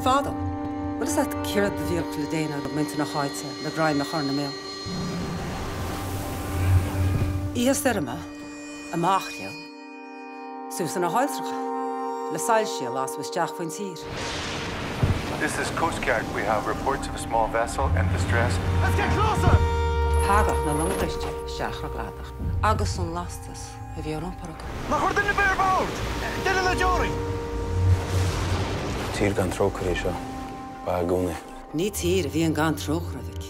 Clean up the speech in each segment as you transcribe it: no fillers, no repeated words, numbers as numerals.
Fadó, bhfuil fhios a't céard a bhíodh le déanamh ag muintir na háite le greim a chur ina mbéal? Oíche stoirme, amach leo, suas ar na hailltreacha, le soilsí a lasadh isteach faoin tír. This is Coast Guard. We have reports of a small vessel in distress. Let's get closer! Thagadh na longa briste isteach ar an gcladach agus an lastas a bhí ar iompar acu. Nach raibh duine ar bith ar bord? Duine le deoraí? Tír gan trócaire í seo. Ba i gcónaí. Ní tír a bhíonn gan trócaire, a mhic,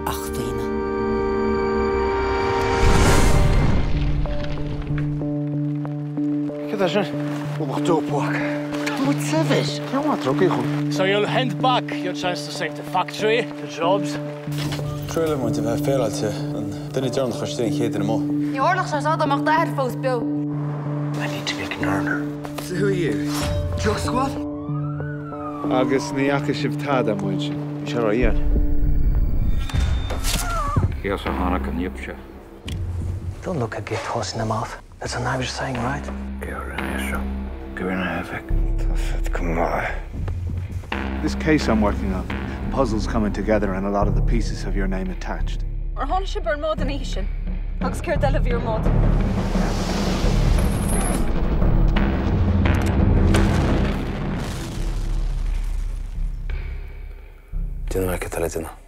ach daoine. Céard é sin? Ualach dópmhac. Tá muid saibhir. Cén mhaith drugaí chun? So you'll hand back your chance to save the factory, the jobs. Triail muid a bheith féaráilte, an duine deireanach istigh an chéad duine amuigh. Ní tharlódh sé seo dá mbeadh d'athair fós beo. I need to make an earner. So who are you? Drug squad? Agus ní fhaca sibh tada, muid. Bhí sé ródhian. Cé as a tháinig an fhadhb seo? Don't look a gift horse in the mouth. That's an Irish saying, right? Cé a rinne é seo? Cé rinne é, a mhic? Tá siad go maith. This case I'm working on, puzzles coming together and a lot of the pieces have your name attached. Ar tháinig sibh ar an mbád an oíche sin? Agus céard eile a bhí ar an mbád? Déanfaidh mé cad tá le déanamh.